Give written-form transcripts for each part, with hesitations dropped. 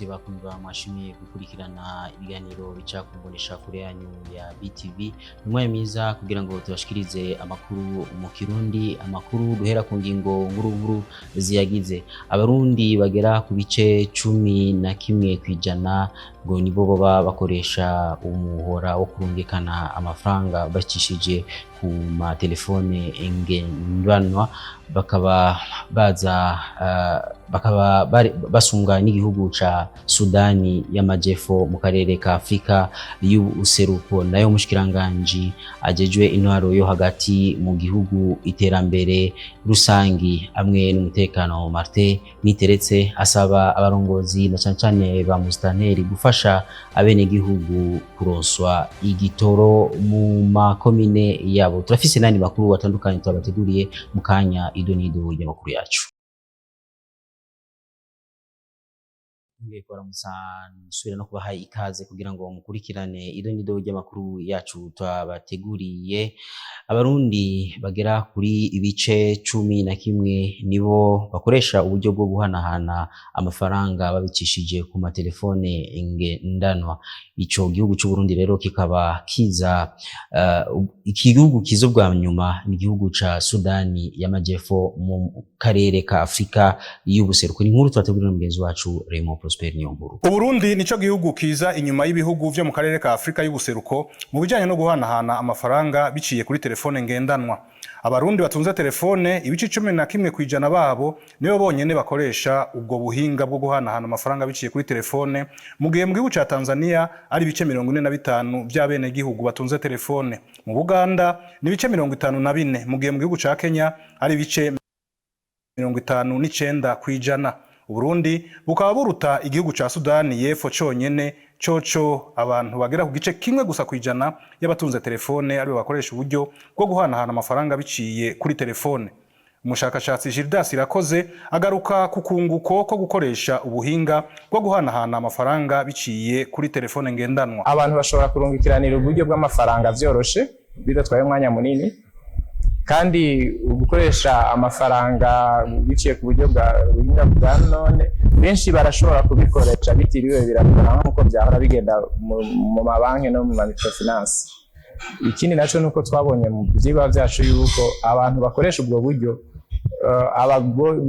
Nshuti bakumva mwashimiye gukurikirana ibiganiro bica ku mbonesha kure yanyu ya BTV. Ni umwanya mwiza kugira ngo tubashikirize amakuru mu Kirundi, amakuru duhera ku ngingo nkuru nkuru ziyagize. Abarundi bagera ku bice 11% ngo nibo baba bakoresha umuhora wo kurungikana amafaranga bacishije ku matelefone ngendanwa, bakaba baza bakaba basunga n'igihugu ca Sudani y'Amajepfo mu karere ka Afrika y'Ubuseruko. Nayo umushikiranganji ajejwe intwaro yo hagati mu gihugu, iterambere rusangi hamwe n'umutekano, Martin Niteretse, asaba abarongozi na cane cane ba musitanteri gufasha abenegihugu kuronswa igitoro mu makomine yabo. Turafise n'andi makuru atandukanye twabateguriye mu kanya. Ido n'ido y'amakuru yacu. Ngiye kubaramutsa, nsubira no kubaha ikaze kugira ngo mukurikirane ido n'ido ry'amakuru yacu twabateguriye. Abarundi bagera kuri ibice 11 nibo bakoresha uburyo bwo guhanahana amafaranga babicishije ku matelefone ngendanwa. Ico gihugu c'Uburundi rero kikaba kiza iki gihugu kiza ubwa nyuma ni igihugu ca Sudani y'Amajepfo mu karere ka Afrika y'Ubuseruko. Ni inkuru twateguriwe na mugenzi wacu Raymond Prosper Niyonkuru. Uburundi nico gihugu kiza inyuma y'ibihugu vyo mu karere ka Afrika y'Ubuseruko mu bijanye no guhanahana amafaranga biciye kuri telefone ngendanwa. Abarundi batunze telefone, ibice 11% babo nibo bonyene bakoresha ubwo buhinga bwo guhanahana amafaranga biciye kuri telefone, mu gihe mu gihugu ca Tanzania ari ibice 45 vy'abenegihugu batunze telefone. Mu Buganda ni ibice 54, mu gihe mu gihugu ca Kenya ari ibice 59%. Uburundi bukaba buruta igihugu ca Sudani y'Epfo conyene, coco abantu bagera ku gice kimwe gusa kwijana y'abatunze telefone aribo bakoresha uburyo bwo guhanahana amafaranga biciye kuri telefone. Umushakashatsi Gildas Irakoze agaruka ku kunguko ko gukoresha ubuhinga bwo guhanahana amafaranga biciye kuri telefone ngendanwa. Abantu bashobora kurungikiranira uburyo bw'amafaranga vyoroshe, bidatwaye umwanya munini, kandi gukoresha amafaranga biciye ku buryo bwa buhinga bwa none, benshi barashobora kubikoresha bitiriwe birakora nk'uko byahora bigenda mu mabanki no mu ma microfinance. Ikindi naco nuko twabonye mu vyigwa vyacu yuko abantu bakoresha ubwo buryo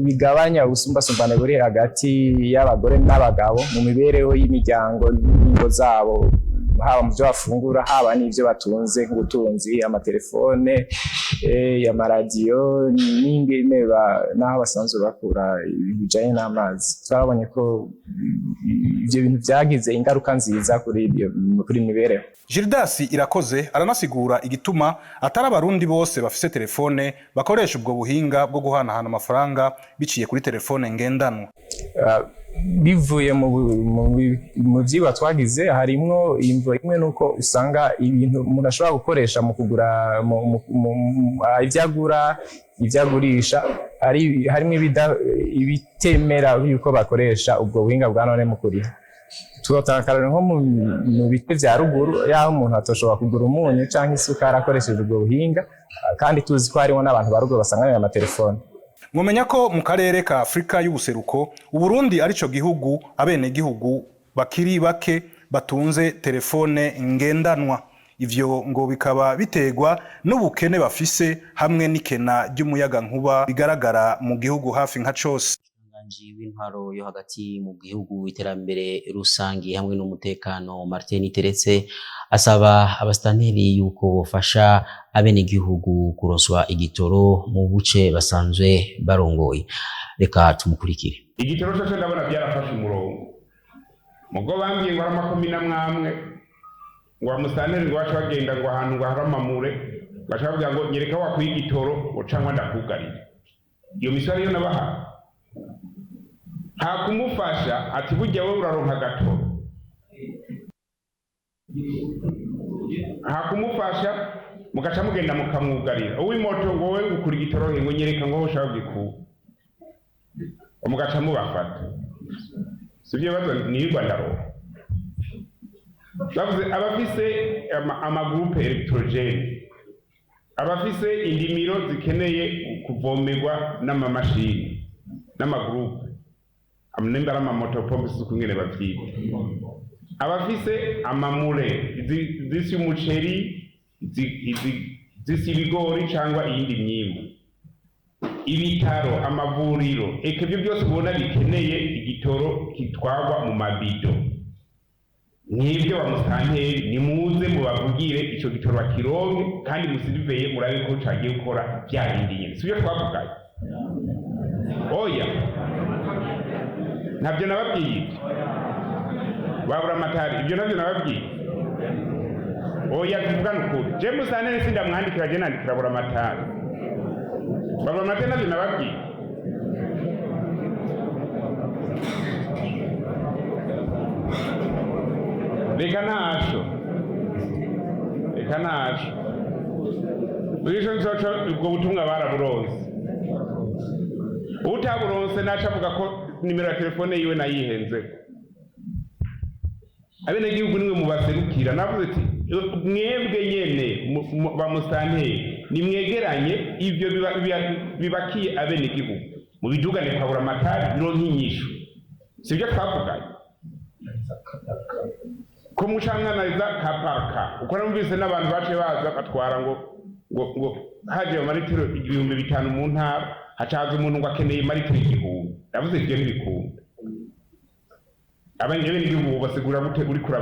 bigabanya ubusumbasumbane buri hagati y'abagore n'abagabo mu mibereho y'imiryango n'ingo zabo, haba mu byo bafungura, haba n'ibyo batunze nk'ubutunzi, amatelefone, amaradiyo n'ingene n'aho basanzwe bakura ibintu bijanye n'amazi. Twabonye ko ibyo bintu vyagize ingaruka nziza kuri mibereho. Gildas Irakoze aranasigura igituma atari abarundi bose bafise telefone bakoresha ubwo buhinga bwo guhanahana amafaranga biciye kuri telefone ngendanwa. Bivuye mu vyigwa twagize, harimwo imvo imwe nuko usanga ibintu umuntu ashobora gukoresha mu kugura, ivyo agura, ivyo agurisha, harimwo ibitemera yuko bakoresha ubwo buhinga bwa none mu kuriha. Twotanga akarorero nko mu bice vya ruguru, yaho umuntu atoshobora kugura umunyu canke isukari akoresheje ubwo buhinga, kandi tuzi ko harimo n'abantu ba ruguru basanganira amatelefone. Mwomenya ko mu karere ka Afrika y'Ubuseruko Uburundi arico gihugu abenegihugu bakiri bake batunze telefone ngendanwa. Ivyo ngo bikaba biterwa n'ubukene bafise hamwe n'ikena ry'umuyagankuba bigaragara mu gihugu hafi nka cose. Umushikiranganji w'intwaro yo hagati mu gihugu, iterambere rusangi hamwe n'umutekano, Martin Niteretse, asaba abasitanteri yuko bofasha abenegihugu kuronswa igitoro mu buce basanzwe barongoye. Reka tumukurikire. Igitoro cose ndabona byarafashe umurongo, mugo bambwiye ngo ari amakumi n'amwamwe, ngo amusitanteri ngo bace bagenda ngo ahantu ngo hari amamure, baca bavuga ngo nyereka wakwiye igitoro ngo cangwa ndakugarira. Iyo misoro ariyo nabaha nta kumufasha, ati burya wowe uraronka agatoro, nta kumufasha, mugaca mugenda mukamwugarira. Uw'imoto ngo wowe ngukura igitoro he, ngo nyereka ngo aho ushaka kugikura, mugaca mubafata. Sivyo bibazo nirirwa ndaronka. Bavuze abafise amagroupe électrogène, abafise indimiro zikeneye kuvomerwa n'amamashini n'amagroupe. Nimba ari amamotopompe, si ukungene bavyita, abafise amamure zisya umuceri, zisya ibigori cyangwa iyindi myimbu, ibitaro, amavuriro, eka ibyo byose ubona bikeneye igitoro kitwarwa mu mabido nk'ibyo, bamusanteri nimuze mubavugire ico gitoro bakironke, kandi musiriveye murabe ko cagiye gukora bya bindi nyene. Sibyo twavuganye? Oya, ntabyo nababwiye ibyo. Babura amatari, ibyo nabyo nababwiye? Oya, tuvugane ukuri. Je musanteri sindamwandikira, je nandikira buramatari. Babura amatari, nabyo nababwiye? Reka ntaco, reka ntaco. Ico nico, ubwo butumwa baraburonse. Utaburonse naca avuga ko nimero ya telefone yiwe nayihenzeko. Abenegihugu nimwe mubaserukira. Navuze ati mwebwe nyene bamusanteri nimwegeranye ivyo bibakiye abenegihugu, mubidugane kwa buramatari bironke inyishu. Sibyo twavuganye? Ko mucankanariza ka parka uko numvise n'abantu bace baza batwara ngo haje amaritiro 5000 mu ntara, hacaza umuntu ngo akeneye amaritiro 1000. Ndavuze ivyo ntibikunda. Abenegihugu basigura gute uriko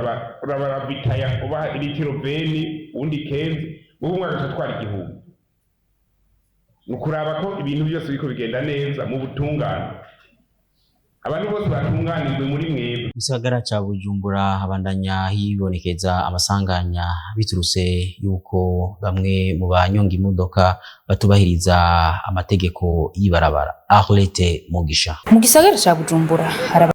urabarabitaya, ubaha litiro 20, uwundi 15, wowe umwe agaca atwara 1000? Ni ukuraba ko ibintu byose biriko bigenda neza mu butungane, abantu bose batunganijwe muri mwebwe. Mu gisagara ca Bujumbura habandanya hibonekeza amasanganya biturutse yuko bamwe mu banyonga imodoka batubahiriza amategeko y'ibarabara. Arlette Mugisha. Mu gisagara ca Bujumbura hari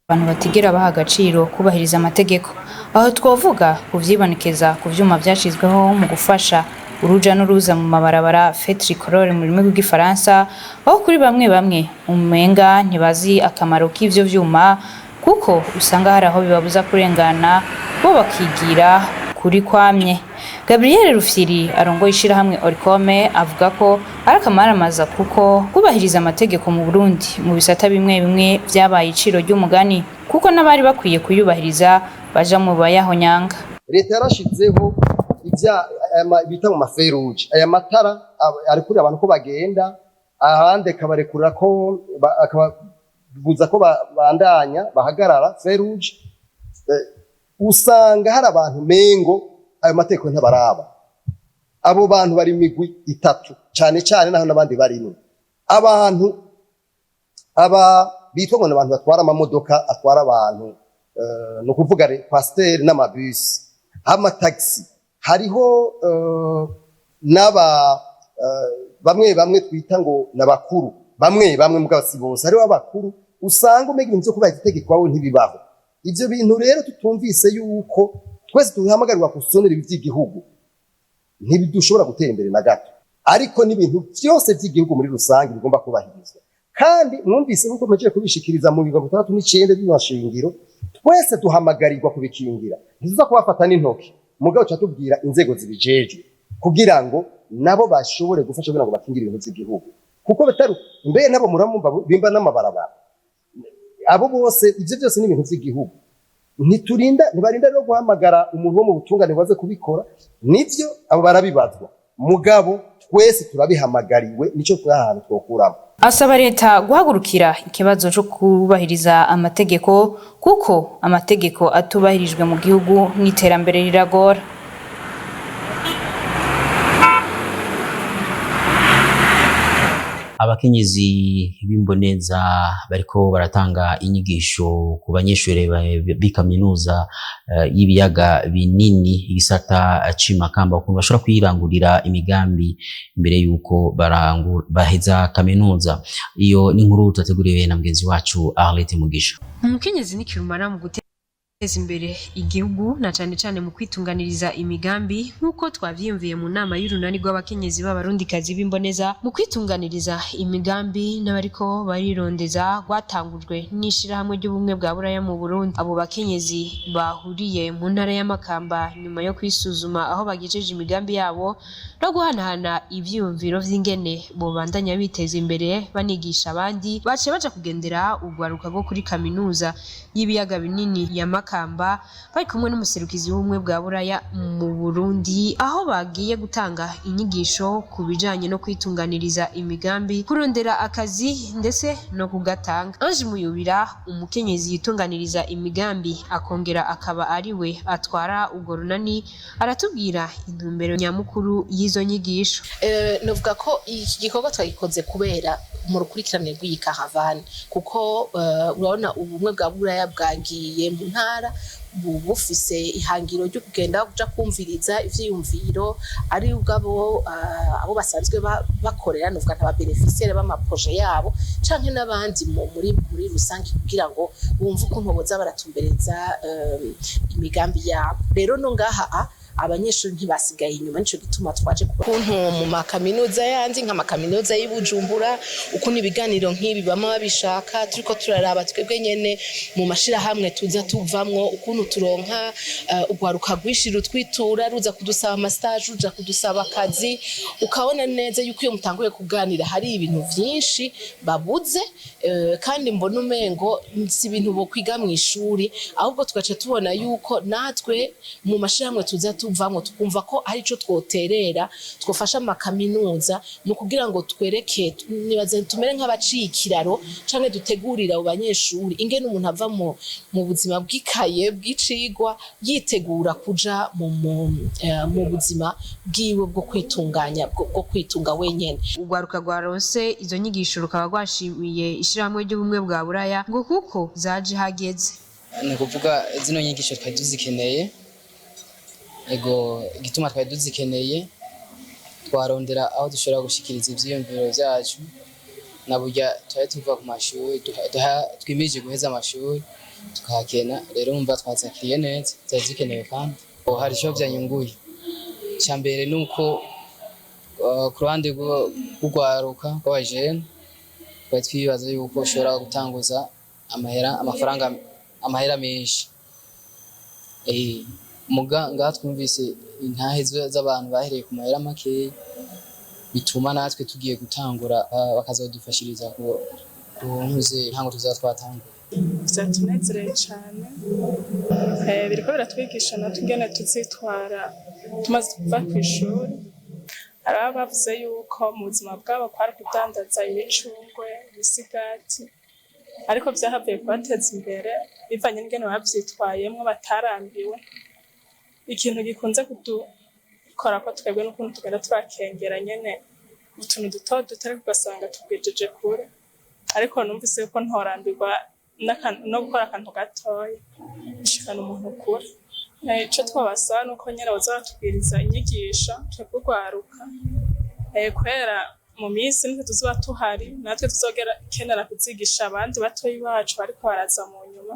abantu batigera baha agaciro kubahiriza amategeko. Aho twovuga kuvyibonekeza ku vyuma vyashizweho mu gufasha uruja n'uruza mu mabarabara, feux tricolores mu rurimi rw'igifaransa, aho kuri bamwe bamwe umenga ntibazi akamaro k'ivyo vyuma, kuko usanga hari aho bibabuza kurengana, bo bakigira kuri kwamye. Gabriel Rufyiri arongoye ishirahamwe Oricome avuga ko ari akamaramaza, kuko kubahiriza amategeko mu Burundi mu bisata bimwe bimwe vyabaye iciro ry'umugani, kuko n'abari bakwiye kuyubahiriza baja mu bayahonyanga. Leta yarashizeho ibya bita mu ma feux rouges, aya matara arekurira abantu ko bagenda, ahandi akabarekura ko akababuza ko bandanya, bahagarara, feu rouge. Usanga hari abantu mengo ayo mategeko ntabaraba. Abo bantu bari imigwi itatu cane cane, naho n'abandi barimwo. Abantu aba bitwa ngo ni abantu batwara amamodoka atwara abantu, ni ukuvuga coaster n'amabisi, amatagisi. Hariho n'aba bamwe bamwe twita ngo n'abakuru, bamwe bamwe mugabo si bose. Hariho abakuru usanga umenya ibintu vyo kubahiriza itegeko wawe ntibibaho. Ivyo bintu rero tutumvise yuko twese duhamagarirwa gusonera ibi vy'igihugu, ntidushobora gutera imbere na gato. Ariko n'ibintu vyose vy'igihugu muri rusange bigomba kubahirizwa. Kandi mwumvise nkuko mpejeje kubishikiriza, mu 69 by'amashingiro twese duhamagarirwa kubikingira. Ntituza kubafata n'intoki, mugabo tuca tubwira inzego zibijejwe kugira ngo nabo bashobore gufasha kugira ngo bakingire ibintu vy'igihugu, kuko bitari mbere nabo muramumva bimba n'amabarabara. Abo bose, ivyo byose ni ibintu vy'igihugu. Ntiturinda, ntibarinda no guhamagara umuntu wo mu butungane ngo aze kubikora. Nivyo, abo barabibazwa, mugabo twese turabihamagariwe. Nico turi ahantu twokuramo. Asaba leta guhagurukira ikibazo cyo kubahiriza amategeko, kuko amategeko atubahirijwe mu gihugu n'iterambere riragora. Abakenyezi b'imboneza bariko baratanga inyigisho ku banyeshure b'ikaminuza y'ibiyaga binini, igisata c'imakamba, ukuntu bashobora kwirangurira imigambi imbere yuko baheza kaminuza. Iyo ni inkuru twateguriwe na mugenzi wacu Arlette Mugisha. Umukenyezi ni kirumara mu guteza Imbere igihugu na cane cane mu kwitunganiriza imigambi, nk'uko twavyiyumviye mu nama y'urunani rw'abakenyezi b'abarundikazi b'imboneza mu kwitunganiriza imigambi n'abariko barirondeza, rwatangujwe n'ishirahamwe ry'ubumwe bwa Buraya mu Burundi. Abo bakenyezi bahuriye mu ntara y'Amakamba nyuma yo kwisuzuma aho bagejeje imigambi yabo no guhanahana ivyiyumviro vy'ingene bobandanya biteza imbere banigisha abandi, baciye baja kugendera urwaruka rwo kuri kaminuza y'ibiyaga binini ya Makamba, bari kumwe n'umuserukizi w'ubumwe bwa Buraya mu Burundi, aho bagiye gutanga inyigisho ku bijanye no kwitunganiriza imigambi, kurondera akazi ndetse no kugatanga. Ange Muyubira, umukenyezi yitunganiriza imigambi akongera akaba ari we atwara urwo runani, aratubwira intumbero nyamukuru y'izo nyigisho. Novuga ko iki gikorwa twagikoze kubera mu rukurikirane rw'iyi caravane, kuko urabona ubumwe bwa Buraya bwagiye mu ntara bufise ihangiro ryo kugenda kuja kumviriza ivyiyumviro ari ubwabo abo basanzwe bakorera, novuga nka ba bénéficiaires b'ama projets yabo canke n'abandi muri rusange, kugira ngo bumve ukuntu boza baratumbereza imigambi yabo. Rero no ngaha abanyeshuri ntibasigaye inyuma, nico gituma twaje kuntu mu makaminuza yandi, nk'amakaminuza y'i Bujumbura, ukuntu ibiganiro nk'ibi bama babishaka. Turiko turaraba twebwe nyene mu mashirahamwe tuza tuvamwo ukuntu turonka urwaruka rwinshi rutwitura, ruza kudusaba ama stages, ruja kudusaba akazi. Ukabona neza yuko iyo mutanguye kuganira hari ibintu vyinshi babuze, kandi mbona umengo si ibintu bokwiga mw'ishuri, ahubwo tugaca tubona yuko natwe mu mashirahamwe tuza tuvamwo tukumva ko hari ico twoterera, twofasha amakaminuza mu kugira ngo twereke, nibaze tumere nk'abaciye ikiraro canke dutegurira abo banyeshuri ingene umuntu ava mu buzima bw'ikaye bw'icigwa yitegura kuja mu buzima bwiwe bwo kwitunganya, bwo kwitunga wenyene. Urwaruka rwaronse izo nyigisho rukaba rwashimiye ishirahamwe ry'ubumwe bwa Buraya ngo kuko zaje hageze. Ni ukuvuga zino nyigisho twari tuzikeneye. Ego, igituma twari tuzikeneye, twarondera aho dushobora gushikiriza ivyiyumviro vyacu, na burya twari tuva ku mashuri, twimirije guheza amashuri tukahakena. Rero umva twazakiriye neza, zari zikenewe kandi hari ico vyanyunguye. Ica mbere ni uko ku ruhande rw'urwaruka rw'abajene, twari twibaza yuko ushobora gutanguza amahera, amafaranga, amahera menshi. Muga ngaha twumvise intahe z'abantu bahereye ku mahera makeya, bituma natwe tugiye gutangura bakazodufashiriza ku ntuze ntango tuzaba twatanguye. Vyatunezereye cane. Biriko biratwigisha natwe ingene tuzitwara tumaze kuva kw'ishuri. Hari ababa bavuze yuko mu buzima bwabo kwari kudandaza imicungwe, imisigati, ariko vyahavuye kubateza imbere bivanye n'ingene bavyitwayemwo, batarambiwe. Ikintu gikunze kudukora ko twebwe n'ukuntu tugenda turakengera nyene utuntu duto duto, ariko ugasanga tubwijeje kure. Ariko numvise yuko ntorambirwa no gukora akantu gatoya bishikana umuntu kure. Ico twobasaba nuko nyene boza baratubwiriza inyigisho twebwe urwaruka, kubera mu minsi nitwe tuzoba tuhari, natwe tuzokenera kuzigisha abandi batoyi bacu bariko baraza mu nyuma.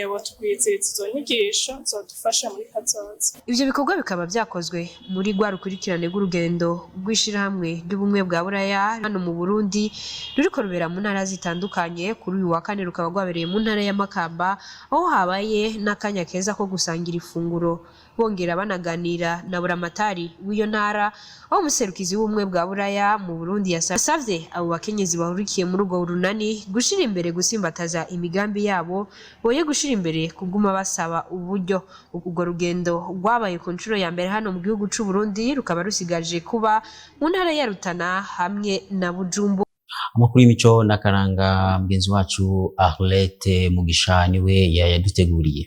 Botugwiziriza izo nyigisho, zodufasha muri kazoza. Ivyo bikorwa bikaba vyakozwe muri rwa rukurikirane rw'urugendo rw'ishirahamwe ry'ubumwe bwa Buraya hano mu Burundi, ruriko rubera mu ntara zitandukanye. Kuri uyu wa kane rukaba rwabereye mu ntara ya Makamba, aho habaye n'akanya keza ko gusangira ifunguro, bongera banaganira na buramatari w'iyo ntara, aho umuserukizi w'ubumwe bwa Buraya mu Burundi yasavye abo bakenyezi bahurikiye muri urwo runani gushira imbere gusimbataza imigambi yabo, boye gushira imbere kuguma basaba uburyo. Urwo rugendo rwabaye ku nshuro ya mbere hano mu gihugu c'u Burundi, rukaba rusigaje kuba mu ntara ya Rutana hamwe na Bujumbura. Amakuru y'imico n'akaranga, mugenzi wacu Arlette Mugisha niwe yayaduteguriye.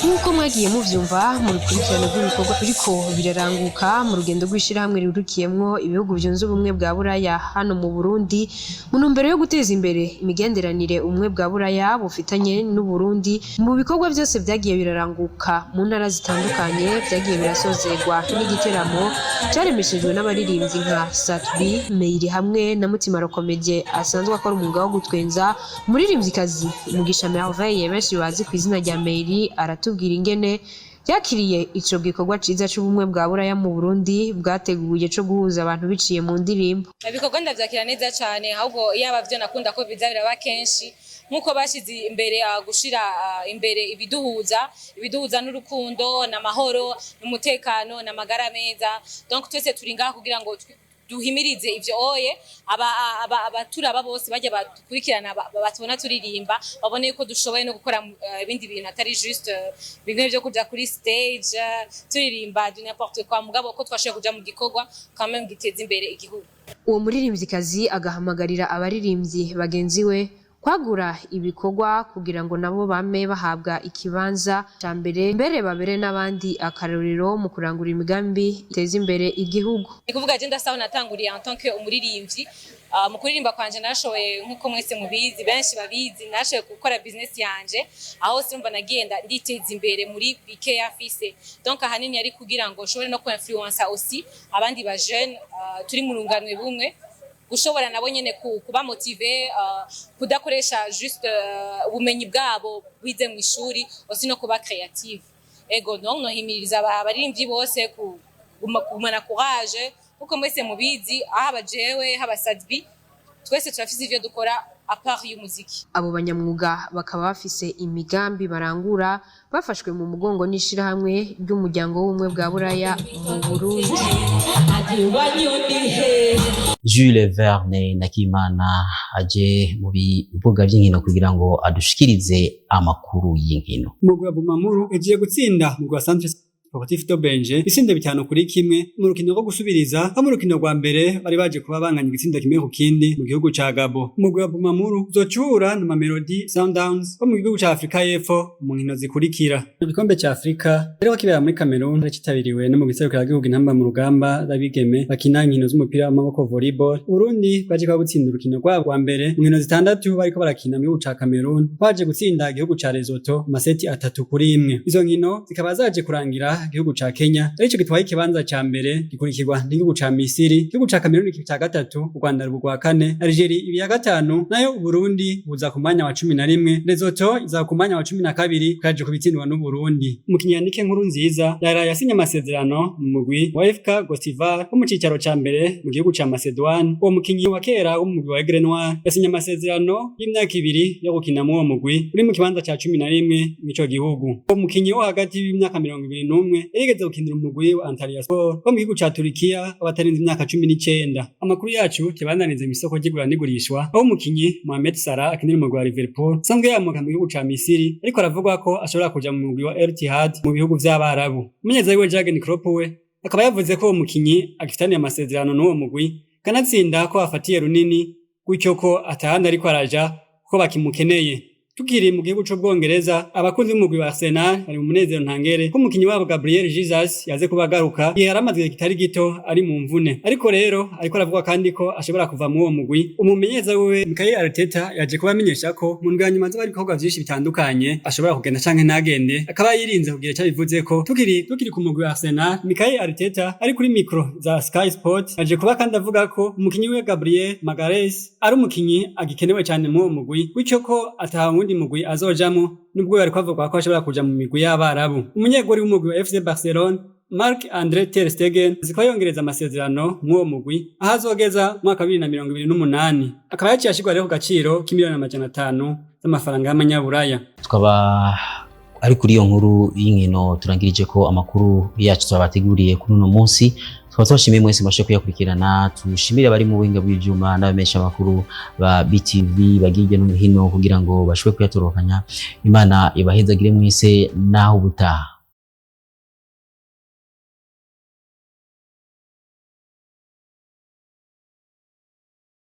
Nk'uko mwari mwagiye muvyumva mu rukurikirane rw'ibikorwa biriko biraranguka mu rugendo rw'ishirahamwe rirukiyemwo ibihugu vyunze ubumwe bwa Buraya hano mu Burundi, mu ntumbero yo guteza imbere imigenderanire ubumwe bwa Buraya bufitanye n'u Burundi. Mu bikorwa byose vyagiye biraranguka mu ntara zitandukanye, vyagiye birasozerwa n'igiteramo caremeshejwe n'abaririmbyi nka Satbi Meiri hamwe na Mutima Rokomedie asanzwe akora umwuga wo gutwenza. Umuririmvyikazi Mugisha Merveille, benshi bazi ku izina rya Meiri, aratubwira ingene yakiriye ico gikorwa ciza c'ubumwe bwa Buraya mu Burundi bwateguye co guhuza abantu biciye mu ndirimbo. Ibikorwa ndavyakira neza cane, ahubwo yaba vyo nakunda ko biza biraba kenshi, nk'uko bashize imbere gushira imbere ibiduhuza n'urukundo n'amahoro n'umutekano n'amagara meza. Donc twese turi ngaha kugira ngo duhimirize ivyo oye abaturaba bose bajya badukurikirana, batubona turirimba, babone yuko dushoboye no gukora ibindi bintu atari juste bimwe vyo kuja kuri stage turirimba du n'importe quoi, mugabo ko twashoboye kuja mu gikorwa quand même giteza imbere igihugu. Uwo muririmvyikazi agahamagarira abaririmbyi bagenzi we kwagura ibikorwa kugira ngo nabo bame bahabwa ikibanza ca mbere, mbere babere n'abandi akarorero mu kurangura imigambi iteza imbere igihugu. Ni kuvuga je ndasaho natanguriye en tant que umuririmbyi. Mu kuririmba kwanje nashoboye, nk'uko mwese mubizi, benshi babizi, nashoboye gukora business yanje aho simba nagenda nditeza imbere muri bike afise. Donc ahanini yari kugira ngo nshobore no kuinfluencer aussi abandi ba jeune turi mu runganwe bumwe, gushobora nabo nyene kuba motivé, kudakoresha juste ubumenyi bwabo bize mu ishuri, aussi no kuba créative. Ego, donc nohimiriza abaririmbyi bose kugumana courage, kuko mwese mubizi, haba jewe, haba Sadbi, twese turafise ivyo dukora à part y'umuziki. Abo banyamwuga bakaba bafise imigambi barangura bafashwe mu mugongo n'ishirahamwe ry'umuryango w'ubumwe bwa Buraya mu Burundi. Jules Verne Nakimana aje mu bibuga by'inkino kugira ngo adushikirize amakuru y'inkino. Umugwi wa Bumamuru yagiye gutsinda umugwi wa Centre Sportif de Benje ibitsindo 5-1 mu rukino rwo gusubiriza, aho mu rukino rwa mbere bari baje kuba banganya igitsindo 1-1 mu gihugu ca Gabo. Umugwi wa Bumamuru uzocura na Mamelodi Sundowns bo mu gihugu ca Afrika y'Epfo mu nkino zikurikira. Igikombe ca Afrika rero kibera muri Cameroon citabiriwe no mu gihugu intamba mu rugamba z'abigeme bakina inkino z'umupira w'amaboko, volleyball. Burundi bwaje kuba butsinda urukino rwabo rwa mbere mu nkino zitandatu bariko barakina mu gihugu ca Cameroon, baje gutsinda igihugu ca Lesotho amaseti 3-1. Izo nkino zikaba zaje kurangira igihugu ca Kenya arico gitwaye ikibanza ca mbere, gikurikirwa n'igihugu ca Misiri, igihugu ca Cameroon ca gatatu, u Rwanda rwa kane, Algeria ibi ya gatanu, nayo Burundi buza ku mwanya wa 11, Lesotho iza ku mwanya wa 12, kaje kubitsindwa n'u Burundi. Umukinyi Yannick Nkuru nziza yaraye asinye amasezerano mu mugwi wa FK Gostivar wo mu cicaro ca mbere mu gihugu ca Macedoine. Uwo mukinyi wa kera wo mu mugwi wa Aigle Noir yasinye amasezerano y'imyaka 2 yo gukina muri uwo mugwi uri mu kibanza ca 11 mw'ico gihugu. Uwo mukinyi wo hagati w'imyaka 21 yarigeze gukinira umugwi wa Antalya Sport wo mu gihugu ca Turikiya abatarenze imyaka 19. Amakuru yacu kibandaniriza mw'isoko ry'igura n'igurishwa, aho umukinyi Mohamed Salah akinira umugwi wa Liverpool asanzwe yamuka mu gihugu ca Misiri, ariko aravugwa ko ashobora kuja mu mugwi wa Al Ittihad mu bihugu vy'Abarabu. Umumenyereza wiwe Jurgen Klopp we akaba yavuze ko uwo mukinyi agifitaniye amasezerano n'uwo mugwi, kanatsinda ko afatiye runini, gutyo ko atahandi ariko araja kuko bakimukeneye. Tukiri mu gihugu c'Ubwongereza, abakunzi b'umugwi wa Arsenal bari mu munezero ntangere ko umukinyi wabo Gabriel Jesus yaze kubagaruka igihe yari amaze igihe kitari gito ari mu mvune. Ariko rero ariko aravuga kandi ko ashobora kuva muri uwo mugwi. Umumenyereza wiwe Mikel Arteta yaje kuba amenyesha ko mu ndwi ya nyuma hazoba ibikorwa vyinshi bitandukanye, ashobora kugenda canke ntagende, akaba yirinze kugira ico abivuzeko. Tukiri ku mugwi wa Arsenal, Mikel Arteta ari kuri micro za Sky Sport yaje kuba kandi avuga ko umukinyi wiwe Gabriel Magalhaes ari umukinyi agikenewe cane muri uwo mugwi, bityo ko ata wundi mugwi azojamwo, nubwo yariko avuga ko ashobora kuja mu migwi y'Abarabu. Umunyegori w'umugwi wa FC Barcelona Marc Andre ter Stegen zikaba yongereza amasezerano mw'uwo mugwi aho azogeza mwaka 2028, akaba yaciye ashirwa rero ku gaciro k'imiliyoni 500 z'amafaranga y'amanyaburaya. Tukaba ari kuri iyo nkuru y'inkino turangirije ko amakuru yacu twabateguriye kuri uno munsi. Tukaba tubashimiye mwese mwashe kuyakurikirana. Tushimire abari mu buhinga bw'ivyuma n'abamenyesha amakuru ba BTV bagiye hirya no hino kugira ngo bashobore kuyatorokanya. Imana ibahezagire mwese, naho ubutaha.